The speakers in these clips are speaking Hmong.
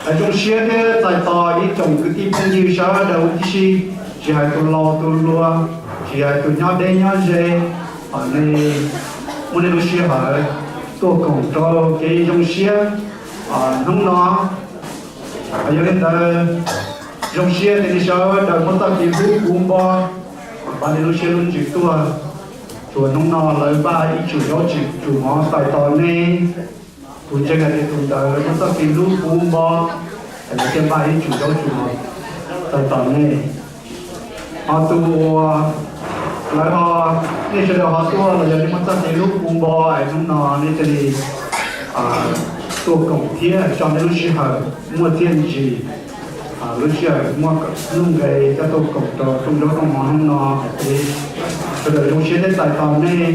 Zoo siab thiab txais tos ib tsoom kwv tij phooj ywg sawv daws huv tib si, tsis hais tus laus tus hluas, tsis hais tus nyob deb nyob ze, nej muaj nej lub sij hawm tuaj koom rau kev zoo siab hnub no. Yog li ntawd, zoo siab tias nej sawv daws muaj txoj kev hlub puv npo, pab nej lub siab lub ntsws tuaj. Tsuas hnub no lawv npaj ib tsum zaub tsum mov txais tos nej. Kuv ntseeg hais tias tus ntawd muaj txoj kev hlub puv npo, lawv thiaj npaj ib tsum zaub tsum mov txais tos nej. Ho tus uas lawv ho, nej sawv daws ho tuaj los yog nej muaj txoj kev hlub puv npo es hnub no nej thiaj li tuaj koom thiab tso nej lub sij hawm muaj txiaj ntsig, lub sij hawm muaj nuj nqes coj tuaj koom rau rooj zaub rooj mov hnub no. Sawv daws zoo siab thiab txais tos nej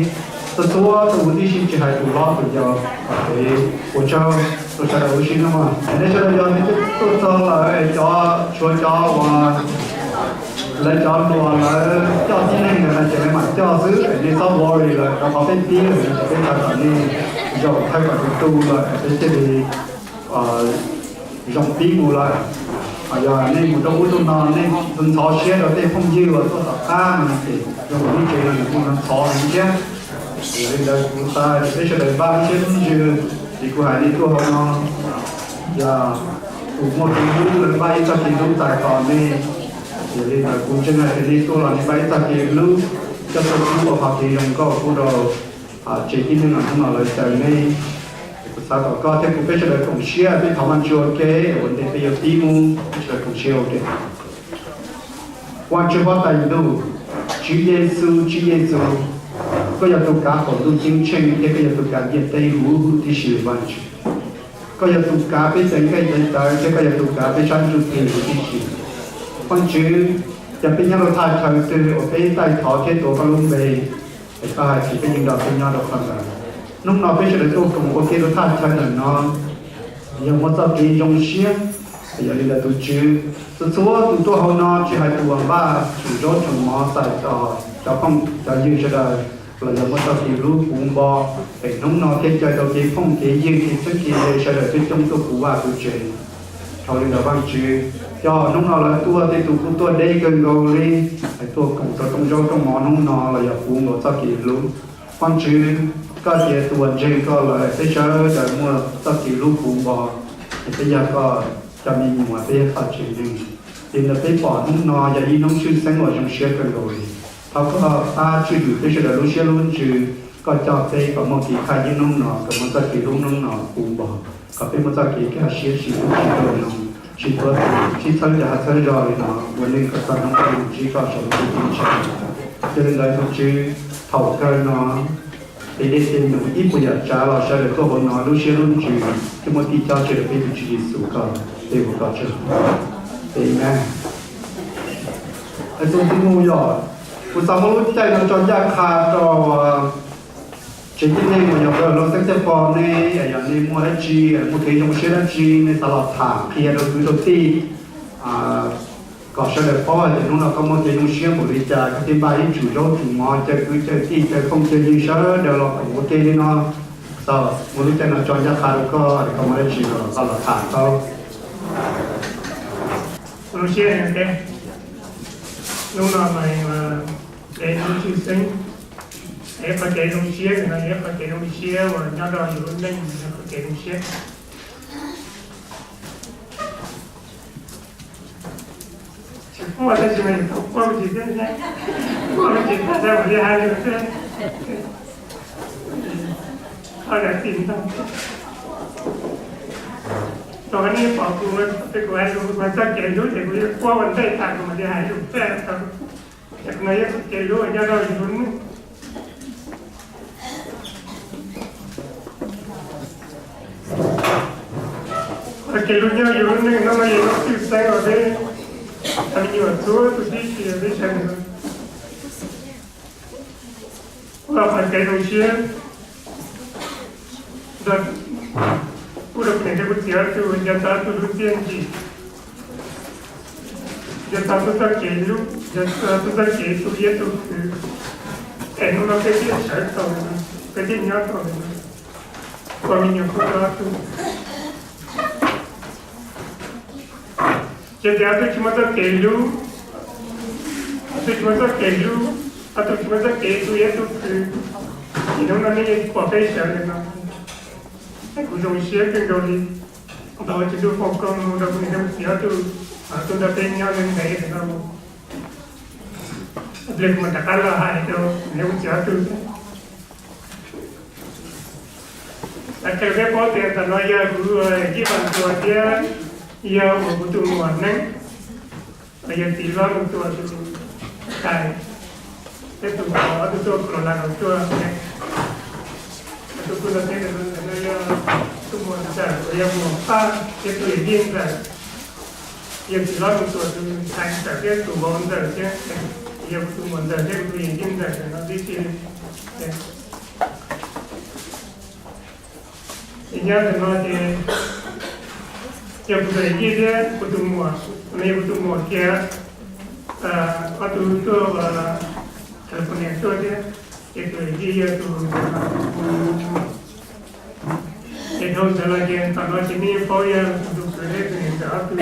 txhua txhua tus huv tib si, tsis hais tus hlob tus yau. Ua tsaug rau sawv daws lub sij hawm no. Nej sawv daws yog nej tuaj txog lawm, cov, tshuav cov uas lawv cov hluas lawv coj tib neeg ntawd no ces lawv mam coj xwb, nej txhob worry lawm, rau qhov peb pib lawm ces peb txais tos nej zaum thawj kom tu tu lawm peb thiaj li zoo pib mus lawm. Yog nej mus rau ub rau no nej ntxhov siab rau tej phooj ywg uas tuaj tom qab no ces zoo li nej tsev no nws kuj ntxhov heev thiab. Yog li ntawd kuv xav tias peb sawv daws npaj lub siab lub ntsws, vim kuv hais nej tuaj hauv no yog tus muaj kev hlub lawv npaj ib txoj kev hlub txais tos nej. Yog li ntawd kuv ntseeg hais tias nej tuaj los nej npaj ib txoj kev hlub coj tuaj pub ua qhov kev zoo nkauj pub rau tsev tib neeg hnub no lawv caw nej. Kuv xav kom koj thiab kuv peb sawv daws koom siab, peb thov Vajtswv ua ke, ua ntej peb yuav pib mus peb sawv daws koom siab ua ke. Vajtswv huab tais ntuj, Tswv Yexus, Tswv Yexus, koj yog tus kav qaum ntuj ceeb tsheej thiab koj yog tus kav ntiaj teb huv huv tib si Vajtswv. Koj yog tus kav peb cov nqaij cov cawv thiab koj yog tus kav peb sab ntsuj plig huv tib si. Vajtswv, yog peb nyob rau thaj chaw twg uas peb taij thov thiab tuav koj lub npe, es koj hais tias koj yeej nrog peb nyob rau qhov ntawd. Hnub no peb sawv daws tuaj koom ua ke rau thaj chaw ntawm no, yog muaj txoj kev zoo siab. Yog li ntawd tus Tswv, txhua txhua tus tuaj hauv no tsis hais tus uas npaj tsum zaub tsum mov txais tos cov phooj cov ywg sawv daws, los yog muaj txoj kev hlub puv npo, es hnub no thiaj caw tau kev phooj kev ywg kev txheeb kev ze sawv daws coob coob tuaj kuv vaj kuv tsev. Dhau li ntawd Vajtswv, yog hnub no lawv tuaj tej tus kuj tuaj deb kawg nkaus li, es tuaj koom rau rooj zaub rooj mov hnub no los yog puv nkaus txoj kev hlub. Vajtswv, koj tias tus uas ntseeg koj lawm peb sawv daws muaj txoj kev hlub puv npo, es peb yog koj cov me nyuam, peb yog koj tsev neeg. Li ntawd peb pom hnub no yog ib hnub tshwj xeeb uas zoo siab kawg nkaus li. Thov koj pab tswj yus peb sawv daws lub siab lub ntsws, koj coj peb kom muaj kev thaj yeeb hnub no, kom muaj txoj kev hlub hnub no puv npo, kom peb muaj txoj kev kaj siab sib hlub sib hlub no, sib tuav, sib txhawb cov hav txhawb zog li no, ua neej kom txog hnub koj ntsib koj saum ntuj ceeb tsheej. Yog li ntawd tus Tswv, thaum kawg no, tej dej tej num ib puas yam tsav los sawv daws tuaj hauv no lub siab lub ntsws thiaj muaj tij cob tseg rau peb tus Tswv Yexus koj, peb ua koj tsaug. Amen. Tus tij mus yog, kuv xav muab lub caij no tso ncaj qha rau tsev tib neeg uas yog peb los xeeb thiaj pom nej, yog nej muaj dab tsi, muaj kev zoo siab dab tsi nej xav los tham qhia rau kwv rau tij, kom sawv daws paub hais tias hnub no koj muaj kev zoo siab npaum li cas, koj thiaj npaj ib tsum zaub tsum mov caw kwv caw tij caw phooj caw ywg sawv daws los koom ua ke li no. Xav muab lub caij no tso ncaj qha rau koj, koj muaj dab tsi los koj los tham tau. Zoo siab, hnub no mas kev hnub tshwj xeeb, es qhov kev zoo siab no yog qhov kev zoo siab uas nyob rau yus lub neej, yog qhov kev zoo siab. Tsis quaj tab sis mas yus tau quaj me ntsis thiab, quaj me ntsis tag tau mam li hais lus thiab. Qhov ntawd tsis ntau. Thaum nej pom kuv, kuv hais lus mas txoj kev hlub ces kuv yeej quaj ua ntej tas kuv mam li hais lus thiab. Ces qhov no yog txoj kev hlub nyob rau yus lub neej. Txoj kev hlub nyob yus lub neej no mas yog hnub tshwj xeeb uas peb cov me nyuam txhua tus tib si peb sawv daws ua qhov kev zoo siab. Kuv rau kuv niam thiab kuv txiv ob tug nco txog ob tug lub txiaj ntsig, nco txog tub txoj kev hlub, nco txog tub txoj kev tu siab tu ntsws, es hnub no peb thiaj sawv tau, peb thiaj nyob tau, ua me nyuam kuj rau ob tug. Ces tias ob tug tsis muaj txoj kev hlub, ob tug tsis muaj txoj kev hlub, ob tug tsis muaj txoj kev tu siab tu nqhis, ces hnub no nej pom peb sawv ntawm no. Kuv zoo siab kawg nkaus li, ntau Tswv Ntuj foom koob hmoov rau kuv niam thiab kuv txiv ob tug, tuaj nrog peb nyob ntev ntev ntawm no. Pliag kuv mam rov qab los hais rau kuv niam kuv txiv ob tug. Xav qhia peb paub tias ntawm no yog kuv Yij Vam Tuam thiab yog uas kuv tus muam Neeb, yog txiv hlob Neeb Tuam tus ntxhais, thiab tus ob tug tuaj Colorado tuaj. Tus kuj nrog peb ntawm no, ntawm no yog tus muam Ntxawm uas yog muam Paj thiab tus yawm yij Ntxawm, yog txiv hlob Neeb Tuam tus ntxhais Ntxawm thiab tus vauv Ntxawm thiab, yog kuv tus muam Ntxawm thiab kuv tus yawm yij Ntxawm ntawm no tib si. Ces nyob ntawm no ces yog kuv tus yawm yij thiab kuv tus muam, no yog kuv tus muam kiag, ob tug tuaj California tuaj thiab, ces tus yawm yij yog tus ntawm no. Ces dhau ntawd los ces tom no ces nej yeej paub yog kuv tus kwv thiab tus niam ntxawm ob tug.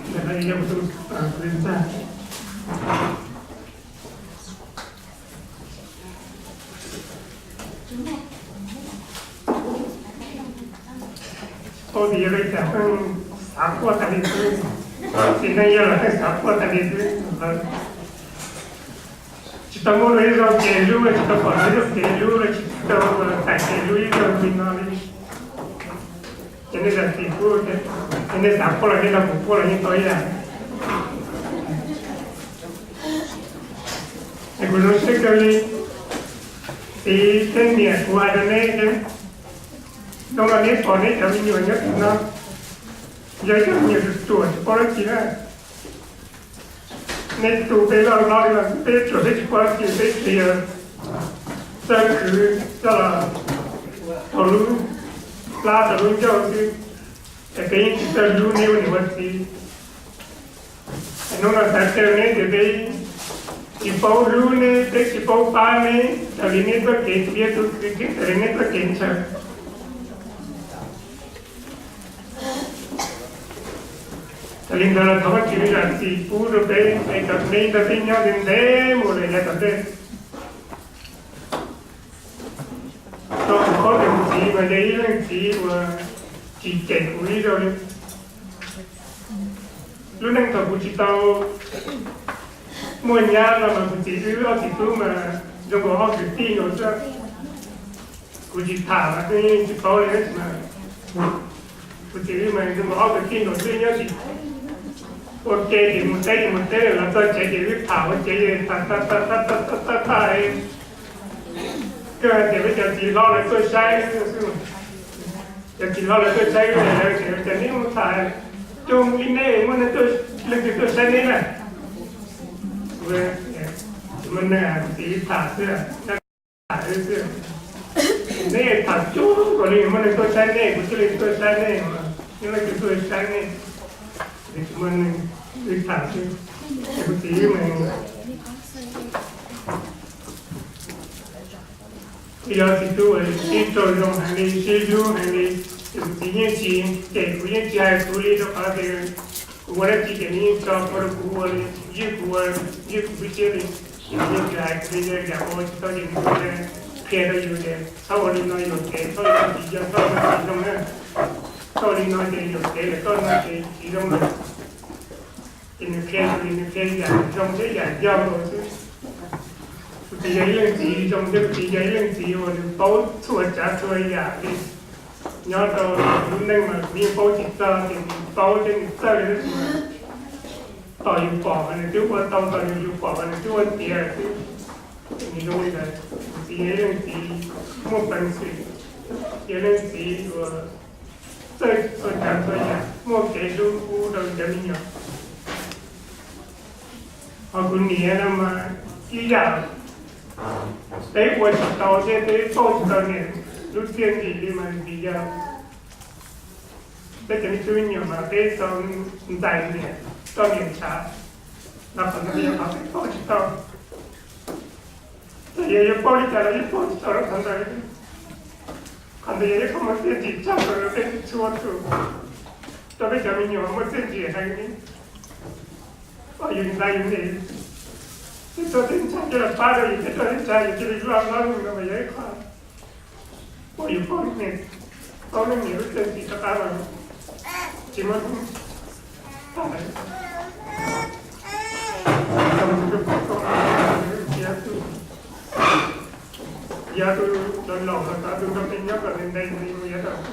Ntawm no yog kuv tus kwv ntag. Paub tias yog li cas pheej xav quaj tas li xwb, txiv neej yog los pheej xav quaj tas li xwb. Tsis tau muaj ib zaug kev hlub, tsis tau pom ib zaug kev hlub, tsis tau txais kev hlub ib zaug li no li. Ces nej zam txim pub, ces nej xav quaj los nej nrog kuv quaj los yeej tau ib yam. Es kuv zoo siab kawg li, txiv thiab niam, kuv hais rau neb, hnub no neb pom neb cov me nyuam nyob tim no, yog ib cov me nyuam ruam ruam tsis paub dab tsi na. Neb tu peb loj hlob li los peb ruam peb tsis paub dab tsi, peb tsuas yog txawj khwv coj los rau lub plab rau lub ncauj xwb, es peb yeej tsis txawj hlub neb ua niam ua txiv. Hnub no xav qhia neb tias peb tsis paub hlub neb, peb tsis paub pab neb raws li neb txoj kev tu siab tu nqhis thiab raws li neb txoj kev ntshaw. Yog li ntawd los thov Vajtswv zam txim pub rau peb, es kom neb nrog peb nyob ntev ntev mus lawm yav tom ntej. Rau qhov kuv txiv mas yog ib leej txiv uas tsis cem kuv ib zaug li. Lub neej thaum kuv tsis tau muaj nyab no mas kuv txiv wb ob txiv tub mas zoo nkaus ob kwv tij nkaus xwb. Kuv tsis tham mas kuv yeej tsis paub li mas kuv txiv wb mas zoo nkaus ob kwv tij nkaus xwb, nyob tsis ua ke ces mus teb ces mus teb, los txog tsev ces wb tham ua ke, tham tham tham tham tham tham, kawg tias peb cov txiv hlob lawv tuaj saib xwb. Cov txiv hlob lawv tuaj saib wb, lawv tias, cas neb mus tham coob li ne, muaj leej twg tuaj saib neb na? Tsis muaj neeg, kuv txiv tham xwb, tham xwb. Neb tham coob nkaus li, muaj neeg tuaj saib nej, kuv thiaj li tuaj saib nej, muaj leej twg tuaj saib nej? Tsis muaj neeg, wb tham xwb. Kuv txiv mas yog txiv tub uas sib raug zoo heev li, sib hlub heev li, ces kuv txiv yeej tsis cem kuv, yeej tsis hais kuv li, rau qhov tias kuv ua dab tsi ces nws yeej tso plhuav rau kuv ua li, ywj kuv ua, ywj kuv lub siab li. Ces nws yeej tsis hais kuv li, yog yam ua tsis tau ces nws qhia rau yus tias txhob ua li no yuam kev, txhob ua li no tsis zoo, txhob ua li no tsis zoo na, txhob ua li no ces yuam kev lawm, txhob ua li no ces tsis zoo lawm. Ces nws qhia kuv li, nws qhia yam zoo thiab yam yog xwb. Kuv txiv yog ib leej txiv zoo thiab kuv txiv yog ib leej txiv uas nws paub txhua tsav txhua yam li. Nyob rau lub neej mas kuv yeej paub tsis txog, ces nws paub thiab nws txawj li tab sis mas tos yus pom mas nws twb ua tau, tos yus pom mas nws twb ua tiav lawm xwb. Ces nws zoo li ntawd, kuv txiv yog ib leej txiv muaj peev xwm, yog ib leej txiv uas txawj txhua tsav txhua yam, muaj kev hlub pub rau cov me nyuam. Ho kuv niam no mas ib yam, peb ua tsis tau thiab peb pauj tsis tau niam lub txiaj ntsig li mas vim yog peb cov me tub me nyuam mas peb tau ntxais niam, tau niam ntshav, los qhov ntawd yog qhov peb pauj tsis tau. Txawm yog yuav pauj li cas los yeej pauj tsis tau rau qhov ntawd. Qhov ntawd yog ib qho muaj txiaj ntsig tshaj plaws rau peb txhua tus. rau peb cov me nyuam muaj txiaj ntsig heev li. Yus ntxhais yus niam, yus txhua teb ntxhais coj los pab rau yus, thiab rau teb ntxhais yus cia li loj hlob li no mas yog ib qho uas yus paub niam, paub leej niam lub txiaj ntsig rov qab los tsis muaj hnub tag. Yav tus los laus los tau tus nrog peb nyob kom ntev ntev mus yav tom ntej.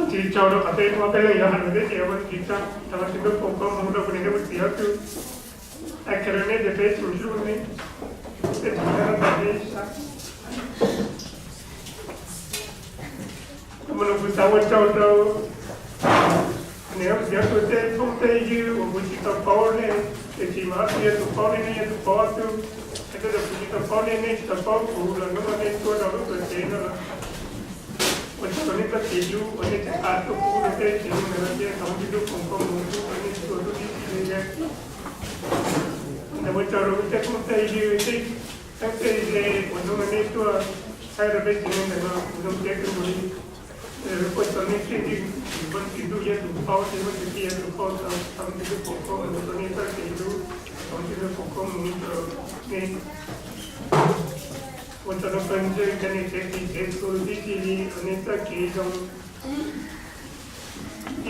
Tsis tsaug rau qhov tej uas peb leej yuav hais lus thiab ces ua tsis tsaug, thov Tswv Ntuj foom koob hmoov rau kuv niam thiab kuv txiv ob tug. Qhia rau nej tias peb tseem hlub nej, peb tseem nyob rau nej sab. Kuv mas kuv xav ua tsaug rau niam thiab txiv ob tug tej phooj tej ywg uas kuv tsis tau paub nej, tiam sis mas ob tug yog tus paub nej, nej yog tus paub ob tug. Hais txog tias kuv tsis tau paub nej, nej tsis tau paub kuv los hnub no nej tuaj rau lub tuam tsev no los ua tsaug rau nej txoj kev hlub uas nej tseem pab tuaj pub rau tej tsev neeg ntawd thiab thov Tswv Ntuj foom koob hmoov rau nej txhua tus tib si li thiab. Ntawd ua tsaug rau tej phooj tej ywg, tej txheeb tej ze uas hnub no nej tuaj thaij rau peb tsev neeg ntawm no, kuv zoo siab kawg nkaus li. Kuj tau nej txhua tus, Vajtswv Ntuj yog tus paub thiab Vajtswv Txiv yog tus paub tau, thov Vajtswv Ntuj foom koob hmoov rau nej txoj kev hlub, thov Vajtswv Ntuj foom koob hmoov rau nej. Ua tsaug rau pawg ntseeg cov niam tsev txiv tsev txhua tus tib si li uas nej txoj kev zoo,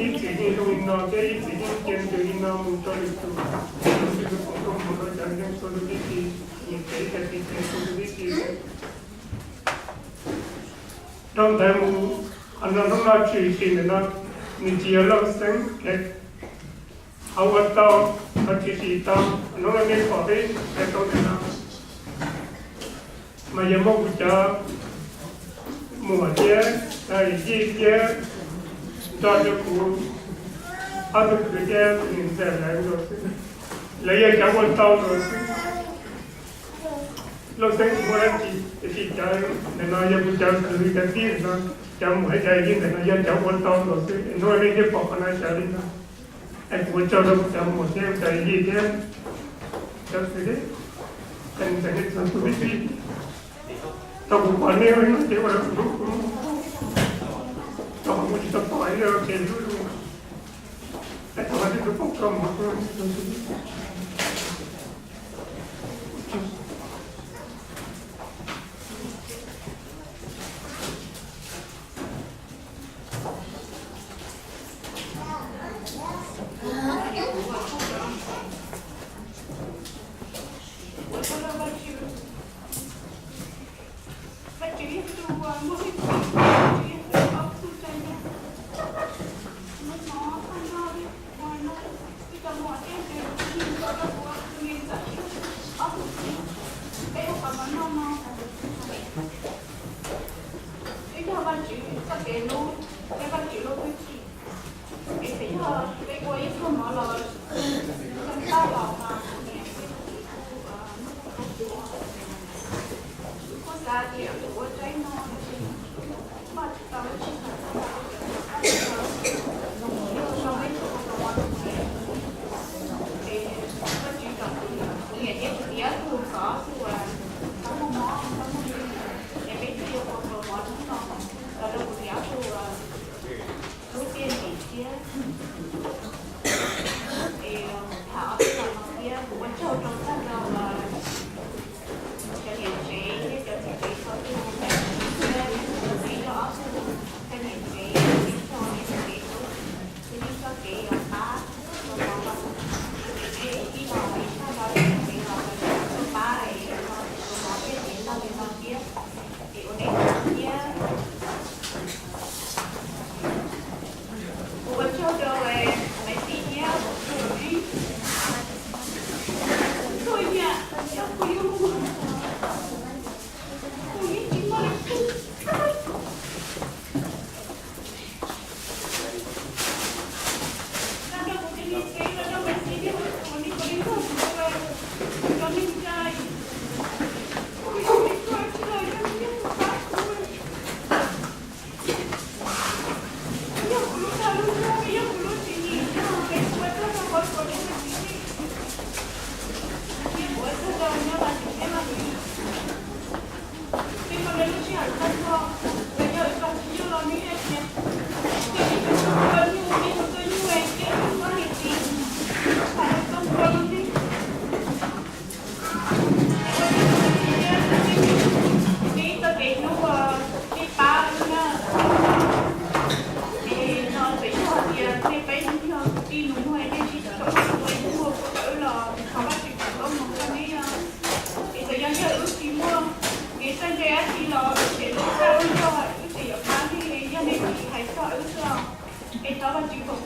ib txwm yeej zoo li no thiab ib txwm yeej cia ntws li no mus rau lwm tus. Thov Vajtswv Ntuj foom koob hmoov rau cov ntseeg txhua tus tib si, niam tsev cov txiv tsev txhua tus tib si. Dhau ntawd mus, qhov no hnub no tshwm sim ntawm no, nws tsis yog Lauj Xeeb, qhov ua tau, qhov tshwm sim tau, hnub no nej pom peb sawv rau ntawm no mas yog muaj kuv cov muam thiab yij thiab nrog rau kuv ob tug kwv thiab tus niam ntxawm lawv nkaus xwb. Lawv yog cov ua tau nkaus xwb. Lauj Xeeb tsis muaj dab tsi, tiam sis cov ntawm no yog kuv cov kwv cov tij ntawm no, cov muam thiab cov yij ntawm no yog cov ua tau nkaus xwb, hnub no nej thiaj pom qhov no sawv li no. Es kuv ua tsaug rau kuv cov muam thiab cov yij thiab cov kwv thiab cov niam ntxawm nej txhua tus tib si. Thaum kuv pom nej ua li no ces ua rau kuv hlub, rau qhov kuv tsis tau pom ib zaug kev hlub li no. Es thov Vajtswv tus foom koob hmoov rau nej txhua tus. Twb yog Vajtswv txoj kev hlub thiab Vajtswv lub hwj chim. Es txawm yog peb ua ib pluag mov los, txog tag los mas kuv niam thiab kuv txiv kuj, kuj xav tias kuv ua tsaib no los sis kuv npaj tsis tau lub sij hawm txog tag, kuv tseem kom Vajtswv los, yog so peb tug ua tau mov rau kuv niam kuv txiv. Es Vajtswv kom kuv niam thiab kuv txiv ob tug, kom ob tug tau muaj mob tau muaj nkeeg, es peb thiaj yuav ua tau mov hnub no los rau kuv txiv ob tug lub tiaj ntim thiab. Es tham ob tug los no thiab, kuv ua tsaug rau tag nrho cov niam tsev thiab cov txiv tsev txhua tus, thiab ib txhia ob tug cov niam tsev, ib txhia niam tsev, ib txhia kev yuav pab ua mov los, es ib los ib txhia los kev los pab es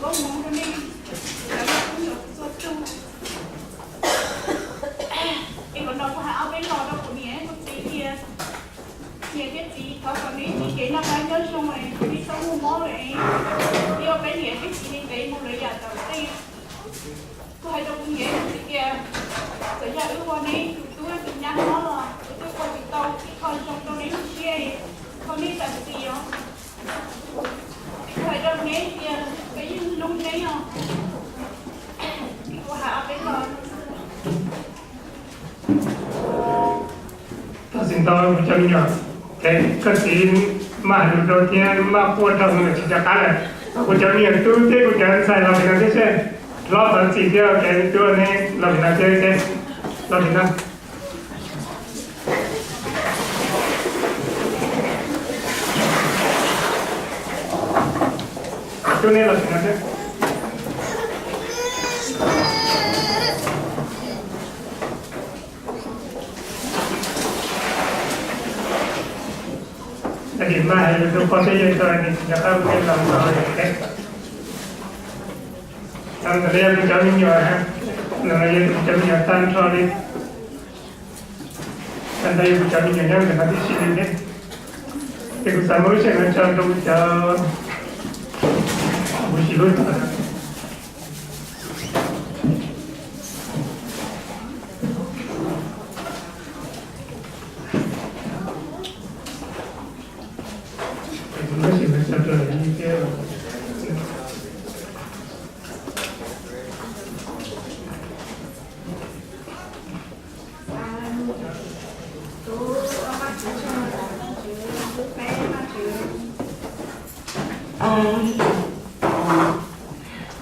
Hmoob rau nej, cov tub nyuam txhua tug. Es qhov no kuv hais ob peb lo rau kuv niam kuv txiv tias, niam thiab txiv, thov kom neb txoj kev noj qab nyob zoo es neb txhob muaj mob lawm es, neb ua peb niam peb txiv li ntev mus lawm yam tom ntej. Kuv hais rau kuv niam kuv txiv tias, txawm yog wb ua neb tus tub tus nyab mob los wb twb ua tsis tau ib qho zoo rau neb lub siab, thov neb zam txim os. Kuv hais rau neb tias peb yeej hlub neb os. Kuv hais ob peb lo. Thov txim ntau kuv cov me nyuam, koj txiv maj hais lus rau thiab maj quaj rau tsis nco qab lawm. Kuv cov me nyuam tub thiab kuv cov ntxhais los pem no thiab seb, hlob thov txim thiab cov tub ne los pem no thiab seb, los pem no. Tub ne los pem no thiab. Tab sis mas hais lus rau pog thiab yawg tso nws tsis nco qab ua tej los txog li thiab. Tag nrho yog kuv cov me nyuam, no yog kuv cov me nyuam tag nrho li. Tag nrho yog kuv cov me nyuam nyob ntawm no tib si li thiab. Ces kuv xav muab lub sij hawm no tso rau kuv cov, kuv sis lub tod.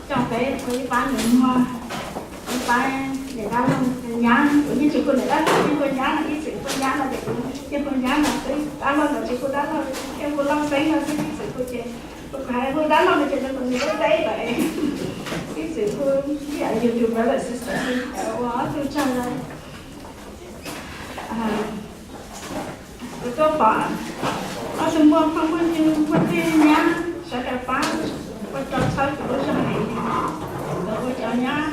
Coj peb ua ib pab nus muag, ib pab niam dab laug nyab, kuv yeej tsis hu niam dab laug, yeej hu nyab no, ib txwm hu nyab no ces kuv yeej hu nyab no xwb, dab laug los tsis hu dab laug, yeej hu Lauj Xeeb no xwb, ib txwm hu ces kuv hais hu dab laug no ces nws hu nws lub teb lawm, ib txwm hu ib yam yus tus brother sister xwb, ua ob tug tsag no. Kuv tuaj pom ob tug muaj phooj muaj ywg muaj tij nyab sawv daws pab ua rau txhawb kuv lub zog heev, ua cov nyab,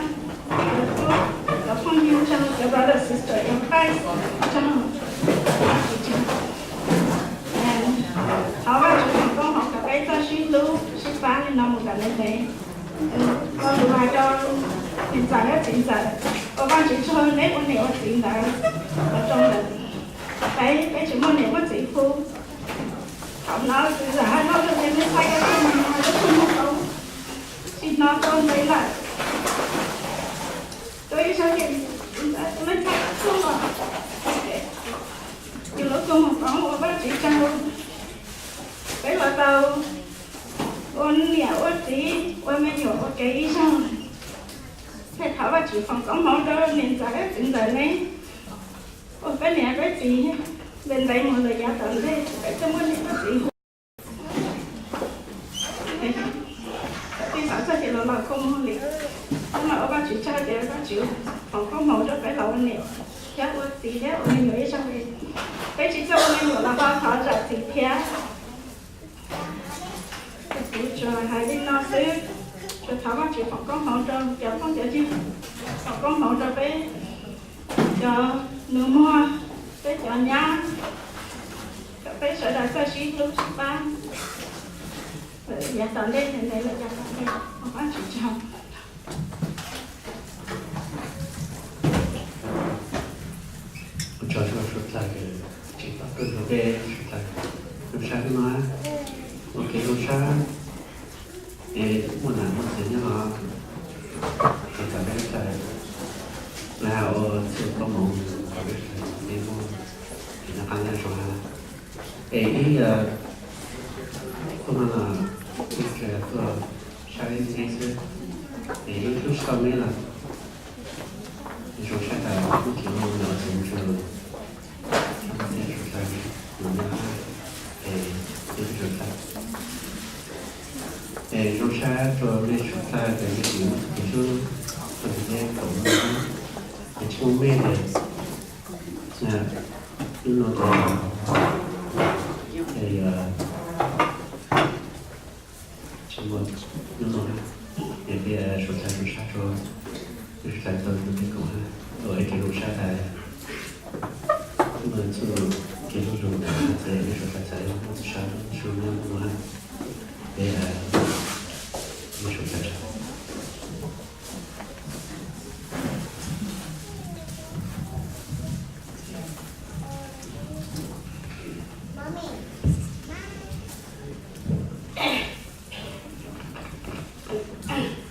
cov phooj ywg zoo, cov brother sister in Christ zoo. Thov Vajtswv foom koob hmoov kom peb txawj sib hlub sib pab li no mus kom ntev ntev. Kuv hais rau niam ntxawm thiab txiv ntxawm, ua Vajtswv tsaug neb ua niam ua txiv ntawd, ua rau ntawm peb, peb tsis muaj niam muaj txiv hu. Thaum no txiv ntxawm hais lus rau ces nej txhais ko taw mus mus lub tug mus tau, tsis hnov tau ntev lawm. Tuaj ib zaug ces nej txhais ko taw los, yus lub tug mus tau ua Vajtswv tsaug. Peb los tau ua niam ua txiv ua me nyuam ua ke ib zaug. Thov Vajtswv foom koob hmoov rau niam ntxawm thiab txiv ntxawm neb, ua peb niam peb txiv ntev ntev mus lawm yav tom ntej, peb thiaj muaj niam muaj txiv hu. Tij xav txog ces los los kua muag li. Hnub no ua Vajtswv tsaug tias Vajtswv foom koob hmoov rau peb los ua niam thiab ua txiv thiab ua me nyuam ib zaug li. Peb tsis txawj ua me nyuam los ho thov zam txim thiab. Kuv tsuas hais li no xwb, tsuas thov Vajtswv foom koob hmoov rau cov phooj cov ywg, foom koob hmoov rau peb cov nus muag, peb cov nyab, kom peb sawv daws txawj sib hlub sib pab yav tom ntej, ntev ntev lawm yav tom ntej. Ua Vajtswv tsaug. Kuv tso suav tag, tsis pab kawg rau peb suav tag, zoo sab no, ua kev zoo sab, es muaj nam muaj txiv nyob hov, es kom peb txawj, lawv hais ua txhua koob hmoov kom peb sawv daws muaj kev noj qab nyob zoo. Es ib, kuv no los ib txhia tuaj saib neb xwb, es ib hlub tsis tau neb lawm. Zoo sab tas muaj txiv hlob los txiv ntxawm, zoo sab tas los nyob, es zoo sab, es zoo sab rau nej suav tag ces nej tsis muaj tus tub rau tus teb kaum no, es tsis muaj mej li, lub no tas, es tsis muaj lub no na. Tus txhais tau tus peb koom ha, ua ib kev koom sab tas, muaj txuj kev hlub zoo tas txawm yog ib suav txhais txhais muaj txuj sab txuj muaj ha, peb ib suav txhais txhais.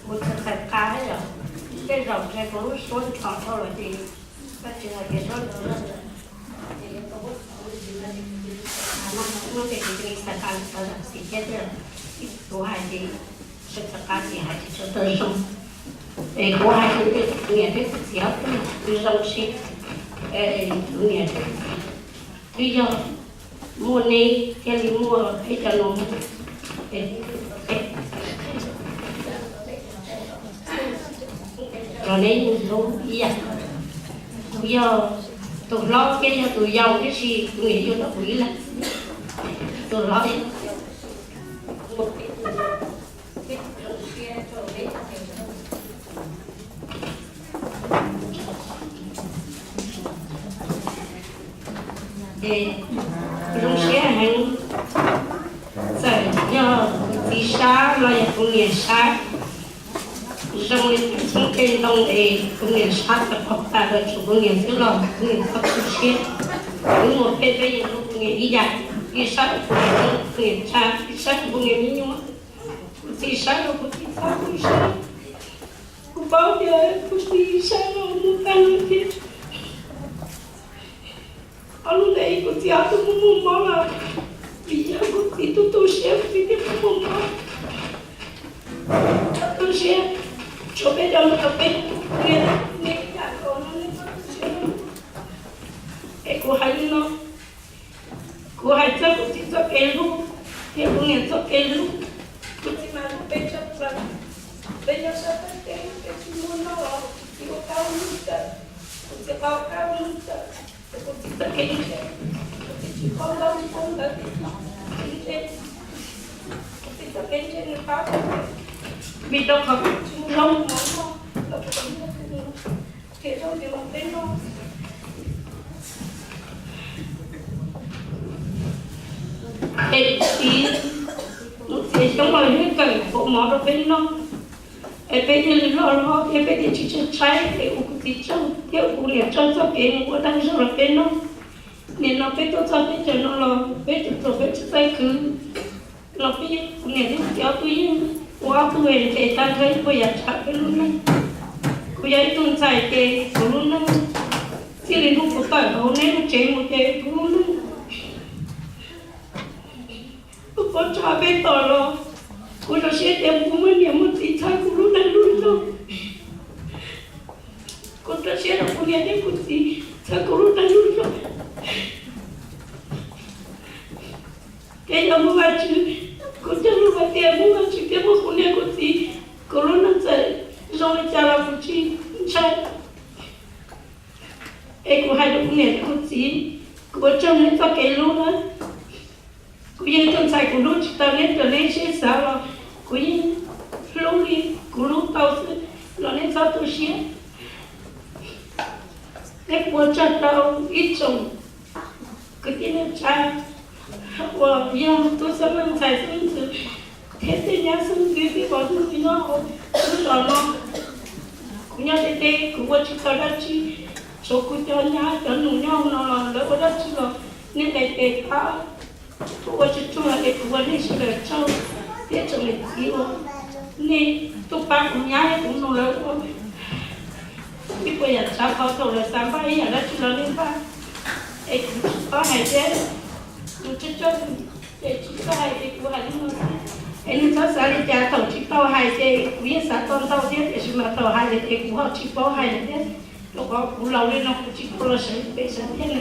Kuv txhais txhais qab yom, tej zaum ntshe kuv lub suab nrho dhau lawm ces koj tsis hais tias suab nrho lawm. Ces yuav tau muab kuv tsis hais tias kuv tsis txhais qab, muab tias kuv tsis txhais qab tau zam txim thiab tiag. Kuv hais ces txhais txhais qab ces hais tsis tshua tau zoo. Es kuv hais kuv tej kuv niam thiab kuv txiv ob tug zoo si, kuv niam thiab kuv txiv twb yog muaj neb thiaj li muaj peb cov no. Los neb yeej hlub ib yam. Kuv yog tus hlob thiab yog tus yau tiam sis kuv niam yuav tau kuv ib leeg. Tus hlob Ces zoo siab heev, txawm yog kuv txiv sab los yog kuv niam sab, zoo li txheeb tej ntoo es kuv niam sab tau pov tas los tshuav kuv niam xwb los kuv niam txhob tu siab. Wb muaj peb peb yeej hlub kuv niam ib yam, ib sab kuv niam tshaj, ib sab kuv niam me nyuam, kuv txiv sab los kuv txiv txhob tu siab. Kuv paub tias kuv txiv sab los mus tag lawm thiab. Ob lub ntawd kuv txiv ob tug muaj muaj mob los vim yog kuv txiv tu tu siab kuv txiv thiaj muaj muaj mob. Tu siab, tshuav peb cov mus rau peb, niam niam ib yam nkaus no nej txhob tu siab. Es kuv hais li no, kuv hais txog kuv txiv txoj kev hlub thiab kuv niam txoj kev hlub. Kuv txiv mas hlub peb tshaj plaws. Peb nyob sab Thaib teb peb tsis muaj noj los kuv txiv ua kab ua num tawm, kuv txiv qhau kab ua num tawm, kuv txiv txoj kev ntse, kuv txiv tsis paub ntaub paub ntawv, kuv txiv ntse, kuv txiv txoj kev ntse nws pab kuv, vim rau qhov kuv tsis muaj zaub mov noj los kuv txiv nrhiav zaub nrhiav mov peb noj. Es kuv txiv, kuv txiv xyoob los yeej kawm kaus mov rau peb noj, es peb thiaj li loj hlob thiab peb thiaj tsis tshaib tshaib, es ua kuv txiv tsaug thiab ua kuv niam tsaug txoj kev mus ua dag zog rau peb noj. Nim no peb tuaj txog teb chaws no los peb tus hluas peb tsis txawj khwv, los peb, kuv niam thiab kuv txiv ob tug yeej ua ob tug es ntes tag nrho ib puas yam tsav peb lub neej. Kuv yog ib tug ntxhais ces kuv lub neej, txij li hnub kuv tawm hauv neb lub tsev mus ces kuv lub neej, kuv pov tso peb tom los, kuv zoo siab tias kuv muaj niam muaj txiv txhawb kuv lub neej lub zog. Kuv rau siab rau kuv niam thiab kuv txiv txhawb kuv lub neej lub zog. Ces yog muaj Vajtswv, kuv cog lus hais tias muaj Vajtswv thiab muaj kuv niam kuv txiv, kuv lub neej txawm zoo li cas los kuv tsis ntshai. Es kuv hais rau kuv niam thiab kuv txiv, kuv ua tsaug neb txoj kev hlub na. Kuv yog ib tug ntxhais kuv hlub tsis tau neb, raws neb siab xav los kuv yeej hlub li kuv hlub tau xwb, los neb txhob tu siab. Neb ua tsaug rau ib tsoom kwv tij neej tsa uas yog tub xeeb leej ntxhais xeeb ntxwv thiab tej nyab xeeb ntxwv thiab pog xeeb ntxwv nyob hauv lub zos no. Kuv nyob deb deb kuv ua tsis tau dab tsi, tshuav kuv cov nyab cov nus nyob hauv no los lawv ua dab tsi los nej nqis tes pab, kuv ua tsis tsuag es kuv ua nej sawv daws tsaug, thiab tsoom niam txiv uas nej tuaj pab kuv nyab thiab kuv nus lawv ua ib puas yam tsav qhov thaum lawv xav npaj ib yam dab tsi los nej npaj. Es kuv tsis paub hais thiab, kuv tsis tau, ces tsis tau hais ces kuv hais li no xwb. Es nej txhob xav li cas, thaum tsis tau hais ces kuv yeej xav tau ntau thiab, tiam sis mas thaum hais lawm ces kuv ho tsis paub hais lawm thiab. Rau qhov kuv laus li no kuv tsis tau los sawv pem sawv thiab na.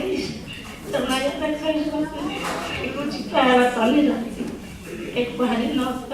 Tam no yog txawj txawj zog xwb, es kuv tsis tau hais los txog nej los txiv, es kuv hais li no xwb.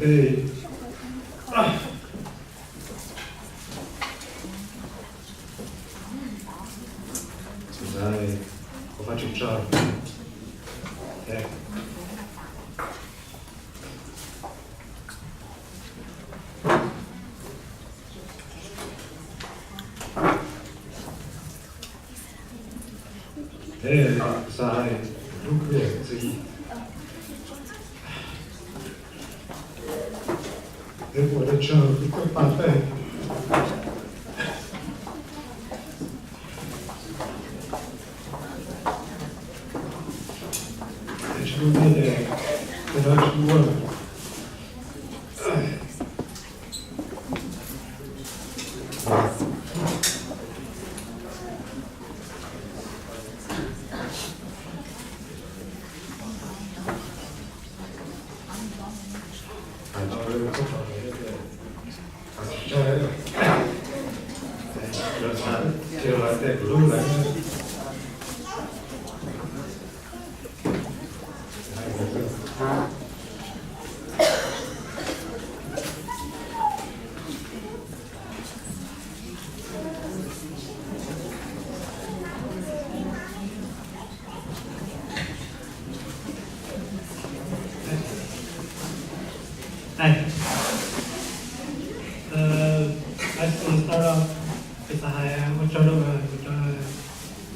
Ê, tus ntawd, ua Vajtswv tsaug. Ê. Ê, xav hais lub kws txiv. Ê, ua dab tsi kuv tuaj pab tej. Ê, tsis muaj nyiaj ces tej dab tsis muaj. Hi. Uh, I just want to start off, kuv xav hais ua tsaug rau kuv cov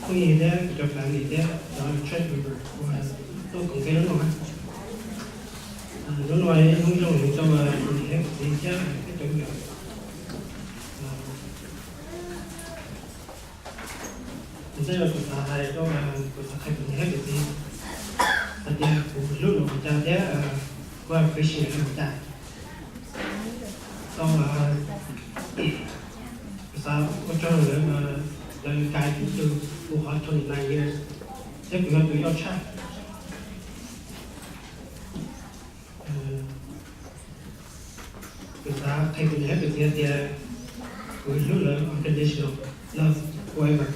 phooj ywg thiab kuv cov family thiab cov church member uas tuaj koom peb hnub no na. Hnub no yog ib hnub zoo heev rau kuv niam thiab kuv txiv thiab peb cov me nyuam. Ntej no kuv xav hais rau, kuv xav qhia kuv niam thiab kuv txiv hais tias kuv hlub lawv npaum cas thiab kuv appreciate lawv npaum cas. Tau, kuv xav ua tsaug rau lawv, lawv guide kuv through kuv qhov twenty nine years, thiab kuv yog tus yau tshaj. Kuv xav qhia kuv niam thiab kuv txiv hais tias kuv hlub lawv unconditional love forever.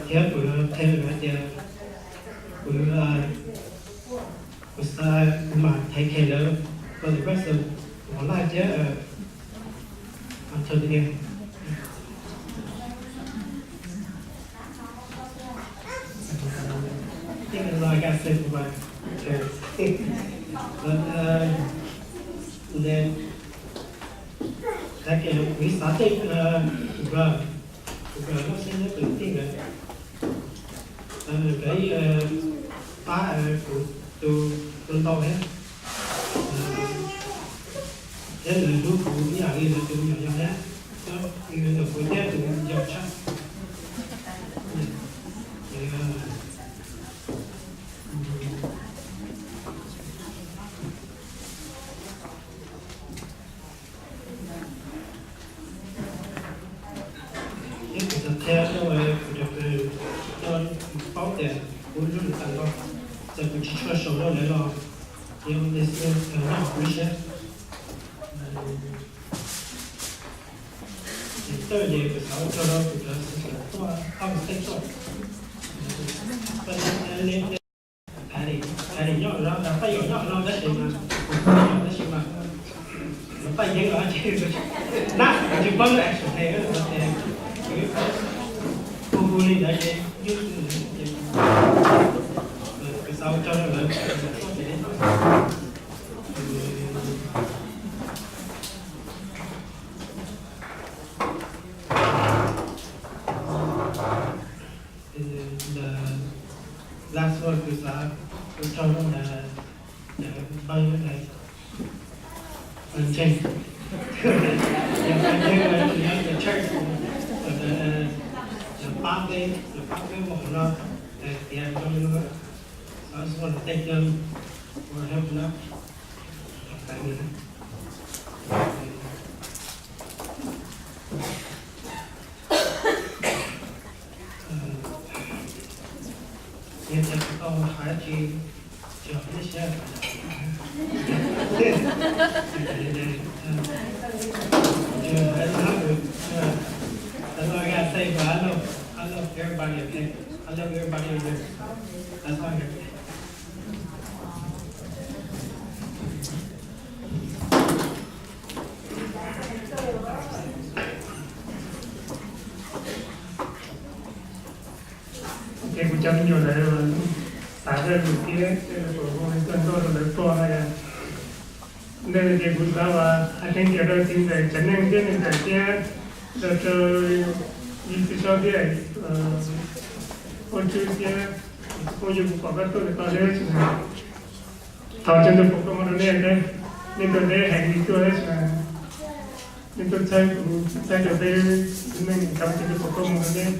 Thiab kuv qhia lawv hais tias kuv, kuv xav, kuv mam take care lawv for the rest of my life thiab until the end. I think that's all I got to say for my parents. But, uh, and then, second, kuv xav thank, uh, kuv brother, kuv brother loj xwb nyob pem tij nkawd, nkawd pab kuv tus ntau thiab, thiab nws hlub kuv ib yam li nws tus me nyuam yaus thiab, nws tus kuv thiab tus yau tshaj. Thiab kuv xav qhia rau kuv cov phooj ywg paub tias kuv hlub lawv tas npaum, txawm kuv tsis tshua sau rau lawv los, yeej nyob kuv lub siab. Ces tawm ces kuv xav ua tsaug rau kuv cov sisters tuaj, Paj Xeeb tuaj. Paj Xeeb, Patty, Patty nyob no, Paj Yawm nyob no tab sis mas, tab sis mas, Paj Yeeb los tsis, na, tsis paub lub action play, hu hu li ntawd ces, kuv xav ua tsaug rau lawv, the last word kuv xav ua tsaug rau ntawm pab ntseeg, ntseeg the church, lawv pab peb, lawv pab peb ua qhov no, tiav zoo li no. So I just want to thank them for helping out. Yog tias kuv tau hais tsis, tsis hais ib siab, tsis hais ib siab, tsis hais ib siab, tsis hais ib siab. I love everybody, okay? I love everybody over there. That's all I got. Ces kuv cov me nyuam lawv xav rau lus thiab, kuv hu tuaj nrog rau lawv tuaj no. Ntej no ces kuv xav hais tseeb tiag rau txiv ntxawm Tsav Neej thiab niam ntxawm thiab, rau rau yawg Txiv Saub thiab, ua Tswb thiab, phooj ywg kuv pom koj tuaj ntawm ko thiab, thov Tswv Ntuj foom koob hmoov rau nej thiab, nej tuaj deb heev li tuaj thiab, nej tuaj txhawb kuv, txhawb rau peb txiv neej, thov Tswv Ntuj foom koob hmoov rau nej,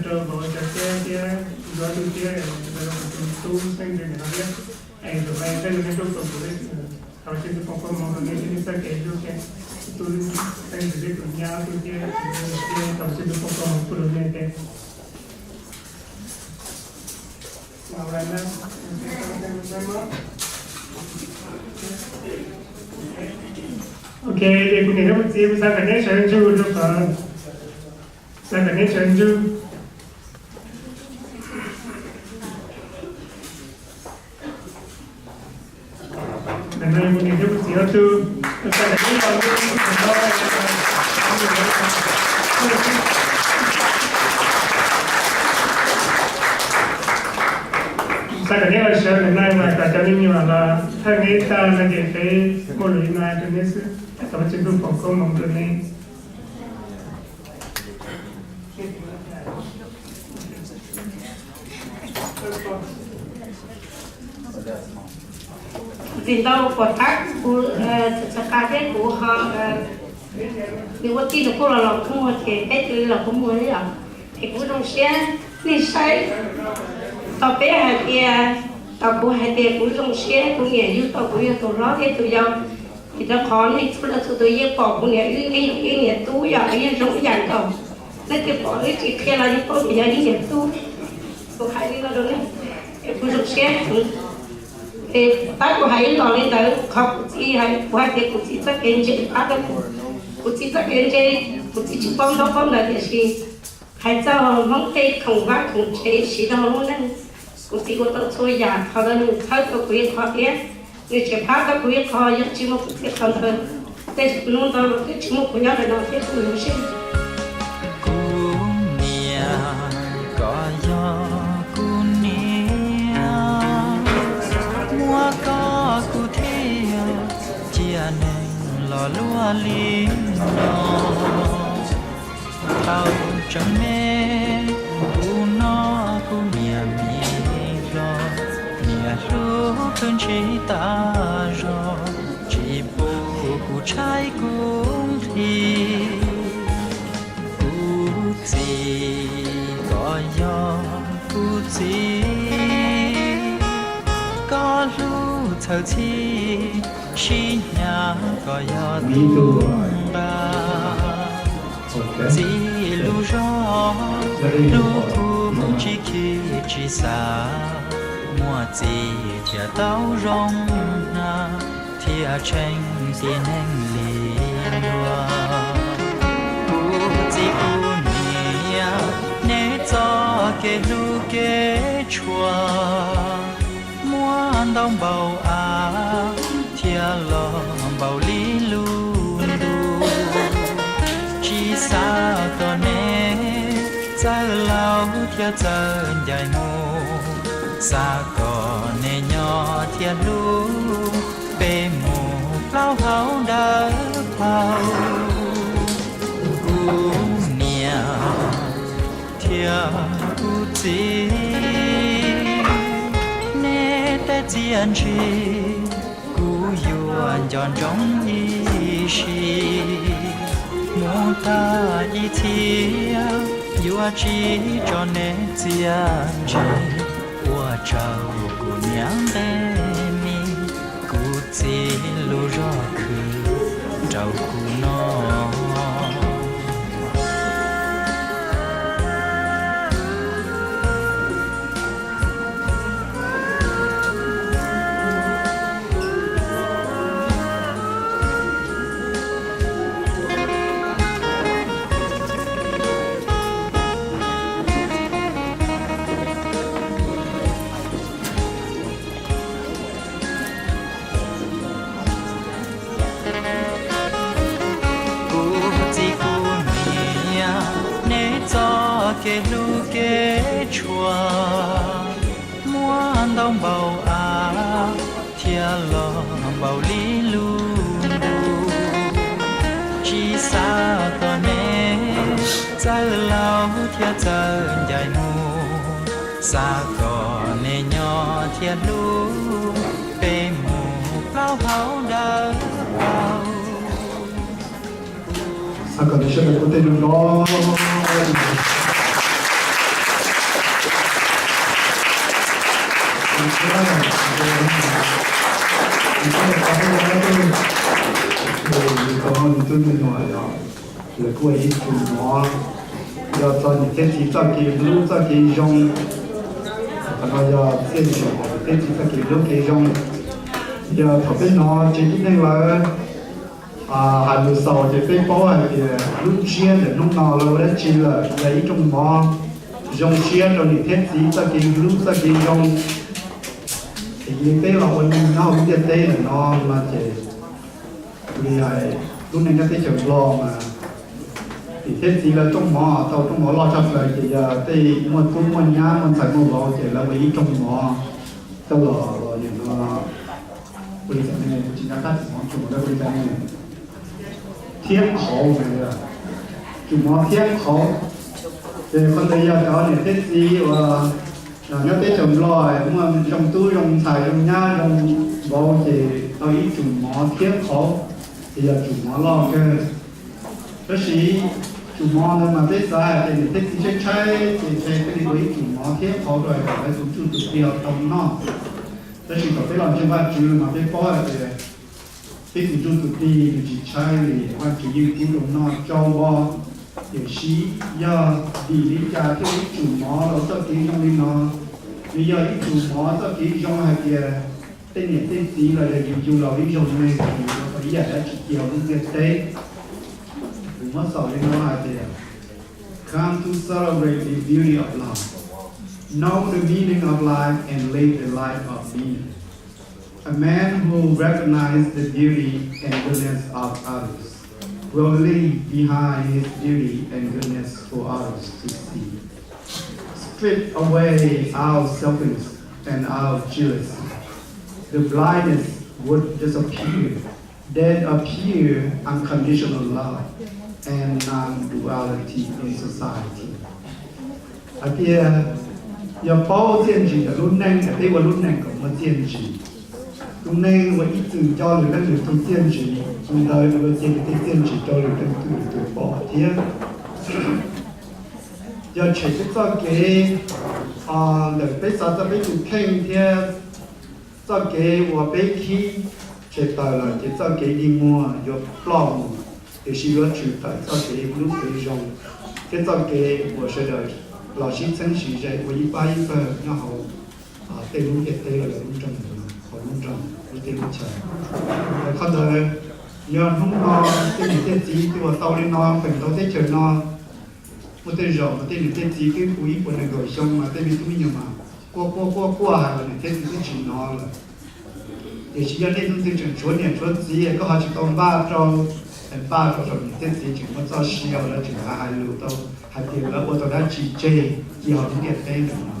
rau vauv cov thiab thiab, Yuav Luj thiab, rau tus tub Xeeb Ntxwv ntawm no thiab, es tus me Xeeb Ntxwv Ntuj foom koob, thov Tswv Ntuj foom koob hmoov rau nej thiab nej txoj kev hlub thiab, tus tub Xeeb Ntxwv thiab tus nyab Luj thiab, thiab thov Tswv Ntuj foom koob hmoov rau nej thiab. Ok, es kuv niam thiab kuv txiv, kuv xav kom neb sawv ntsug rau qhov, xav kom neb sawv ntsug. Ntawm no kuv niam thiab kuv txiv ob tug, xav kom neb los, xav kom neb los sawv ntawm no mas kom cov me nyuam los thawj neb tag no ces peb muaj lus li no rau neb xwb, thov Tswv Ntuj foom koob hmoov rau neb. Txiv ntau pom qab kuv txhais qa thiab kuv ho, nws ua tij nws kuj los los kua muag ces peb cia li los kua muag li os. Es kuv zoo siab nej saib tau peb hais tias, tau kuv hais tias kuv zoo siab kuv niam yug tau kuv yog tus hlob thiab tus yau. Vim rau qhov nej txhua leej txhua tus yeej pom kuv niam wb yeej yog ib niam tub yog ib yam zoo ib yam nkaus. Leej twg pom wb tsis qhia los yeej paub tias yog ib niam tub. Kuv hais li no rau nej, es kuv zoo siab heev. Es tab kuv hais ib los li ntawd qhov kuv txiv, kuv hais tias kuv txiv txoj kev ntse pab rau kuv. Kuv txiv txoj kev ntse, kuv txiv tsis paub ntaub paub ntawv tiam sis hais txog Hmoob tej khoom vaj khoom tsev siv rau hauv lub neej. Kuv txiv ua tau txhua yam, qhov ntawd nws txhawb tau kuv ib qho thiab, nws tseem pab tau kuv ib qho, yog tsis muaj kuv txiv qhov ntawd, tej zaum hnub no los twb tsis muaj kuv nyob ntawm no thiab kuv lub siab. Kuv niam, koj yog kuv niam, muab koj kuv thiaj cia neeg los luaj li no. Thaum tseem me, kuv noj kuv niam mis hlo, niam hlub kawg ntsib tas zog, tsis pub kuv tshaib kuv nqhis. Kuv txiv, koj yog kuv txiv, koj hlub txhawj txhij, sib hnyav koj yog tub nqa. Txiv lub zog, lub kua muag tsis khi tsis xav, muaj txiv thiaj tau zoo hnav, thiaj tsheej tib neeg li luag. Kuv txiv kuv niam, neb txoj kev hlub kev tshua, muaj ntau npaum av thiab los npaum li lub ntuj. Tsis xav kom neb txawj laus thiab txawj ncaim mus, xav kom neb nyob thiab hlub, peb mus plaub hau dawb paug. Kuv niam thiab kuv txiv, neb tej txiaj ntsig kuv yuav nco ntsoov ib sim. Mus tag ib txhia yuav tsis tso neb txiaj ntsig, ua rau kuv niam nqe mis, kuv txiv lub zog khwv rau kuv noj. Kev hlub kev tshua muaj ntau npaum av thiab los npaum li lub ntuj. Tsis xav kom nej txawj laus thiab txawj ncaim mus, xav kom nej nyob thiab hlub peb mus plaub hau dawb paug. Xav kom nej sawv daws ua tej zoo nrov. Lawv kuj ib txwm hnov yog txog niam thiab txiv txoj kev hlub txoj kev zoo. Qhov no yog txiaj ntsig niam thiab txiv txoj kev hlub kev zoo. Yog thaum peb hnov tsev tib neeg lawv hais lus xaus ces peb paub hais tias lub ntsiab ntawm hnub no lawv ua dab tsi lawm, yog ib rooj mov zoo siab rau niam thiab txiv txoj kev hlub txoj kev zoo. Ces yog peb los ua neeg nyob hauv lub ntiaj teb ntawm no no ces, kuv li hais, lub neej nyob teb chaws Nplog mas niam thiab txiv lawv rooj mov tau rooj mov loj tshaj plaws ces yog tej muaj tub muaj nyab muaj ntxhais muaj vauv ces lawv ua ib rooj mov coj los, los nim no, ua li cas ne, tsis nco qab txog tsum mov ua li cas ne, thiab qhauv, tsum mov thiab qhauv. Ces qhov ntawd yog cov niam thiab txiv uas nyob teb chaws Nplog muaj zoo tub zoo ntxhais zoo nyab zoo vauv ces tau ib tsum mov thiab qhauv, ces yog tsum mov loj kawg. Tab sis tsum mov ntawd mas peb xav hais tias niam thiab txiv tshaib tshaib ces ntshe thiaj li ua ib tsum mov thiab qhauv rau kom lawv tus ntsuj tus plig tau noj. Tab sis thaum peb los ntseeg Vajtswv mas peb paub hais tias peb tus ntsuj tus plig nws tsis tshaib li, Vajtswv yeej pub zoo noj tsau vog. Tiam sis yog vim li cas thiaj ua ib tsum mov los txoj kev zoo li no? Nws yog ib tsum mov txoj kev zoo hais tias tej niam tej txiv los yog yus yug los ib zaug neeg, yus ua tau ib yam dab tsi cia hauv lub ntiaj teb. Kuv muab xaus li no hais tias, Come to celebrate the beauty of life. Know the meaning of life and live a life of meaning. A man who recognizes the beauty and goodness of others will leave behind his beauty and goodness for others to see. Strip away our selfishness and our jealousy. The blindness would disappear. Death appear, unconditional love and non-duality in society. Hais tias yog paub txiaj ntsig ntawm lub neej, peb ua lub neej kom muaj txiaj ntsig. Tus neeg uas ib txwm nco lwm leej lwm tus txiaj ntsig, tus ntawd nws ua cia tej txiaj ntsig rau lwm leej lwm tus pom thiab. Yog tshem peb txoj kev, ntawm peb xav txog peb tus kheej thiab txoj kev uas peb khib tshem tawm lawm ces txoj kev dig muag yuav ploj mus, tiam sis yuav tshwm tawm txoj kev hlub kev zoo thiab txoj kev uas sawv daws los sib txheeb sib ze ua ib pab ib pawg nyob hauv tej lub ntiaj teb los yog lub nroog, hauv lub nroog lub teb lub chaw. Qhov ntawd yog hnub no tej niam tej txiv uas tau li no feem ntau teb chaws no, muaj tej zaum mas tej niam tej txiv twb hu ib puas nees nkaum xyoo mas tej me tub me nyuam mas quaj quaj quaj quaj hais los niam thiab txiv twb tsis hnov lawm. Tiam sis yog nej leej twg tseem tshuav niam tshuav txiv koj ho tsis tau npaj rau, npaj rau rau niam thiab txiv tseem muaj txoj sia uas lawv tseem hais lus tau hais tias lawv ua tau dab tsi tseg cia hauv lub ntiaj teb ntawm no.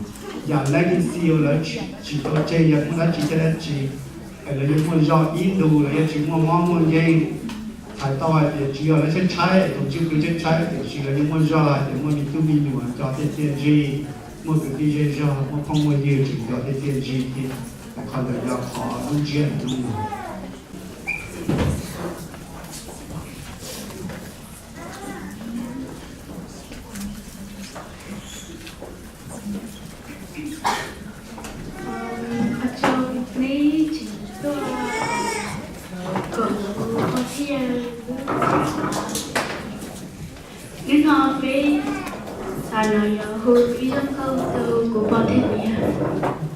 Yam legacy uas lawv tsim tau tseg yog muaj dab tsi thiab dab tsi, es lawv yuav muaj zog ib ntus los yog tsis muaj mob muaj nkeeg. Hais tau hais tias tsis yog lawv tshaib tshaib, tus ntsuj plig tshaib tshaib, tiam sis lawv yuav muaj zog hais tias muaj me tub me nyuam nco tej txiaj ntsig, muaj kwv tij zej zog, muaj phooj muaj ywg tseem nco tej txiaj ntsig thiab. Qhov ntawd yog qhov lub ntsiab ntawm lub nus. Hnub no peb xav no yog hu ib zaj nkauj rau kuv pog thiab kuv yawg.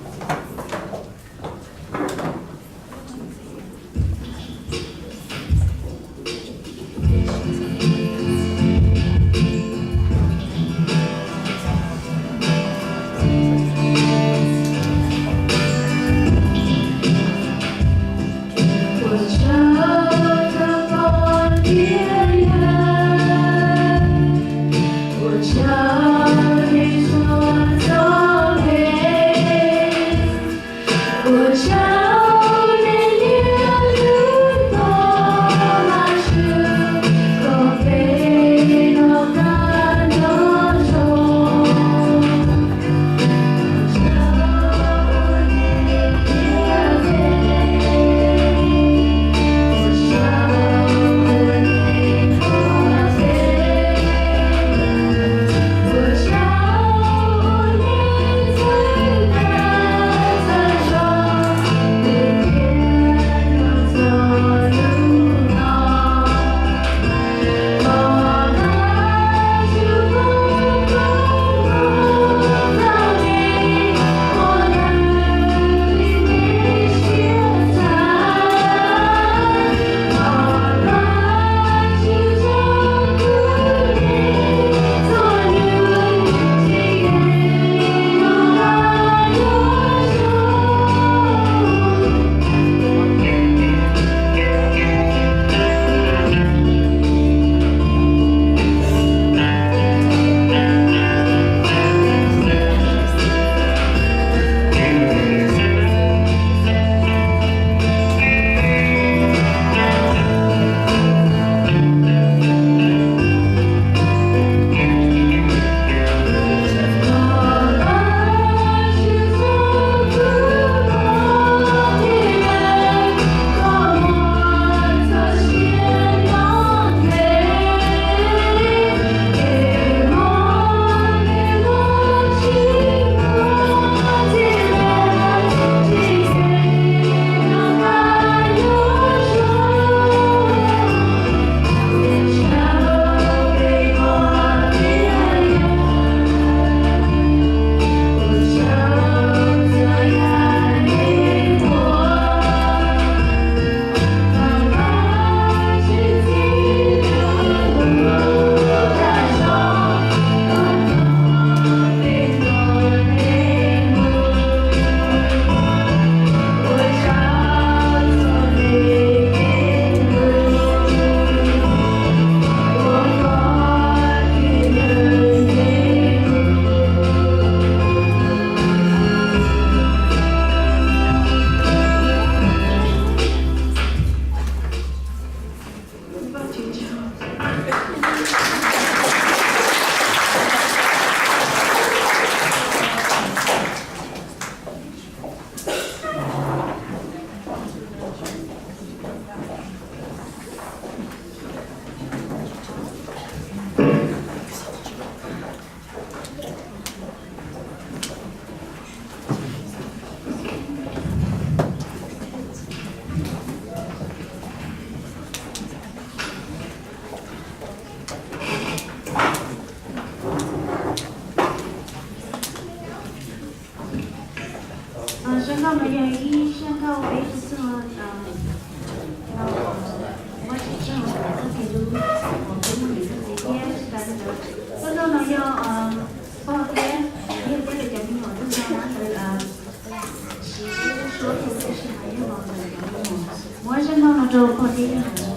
No yog ib zaj nkauj peb txhua txhua, muab tsis txog txoj kev hlub uas peb muaj niam pog txiv thiab tsis tas li ntawd, zaj nkauj no yog pog thiab yawg thiab lawv cov me nyuam tub no na, lawv siv ib lub suab hu tab sis mas yog los ntawm cov me nyuam. Muab zaj nkauj no rau pog thiab yawg hais.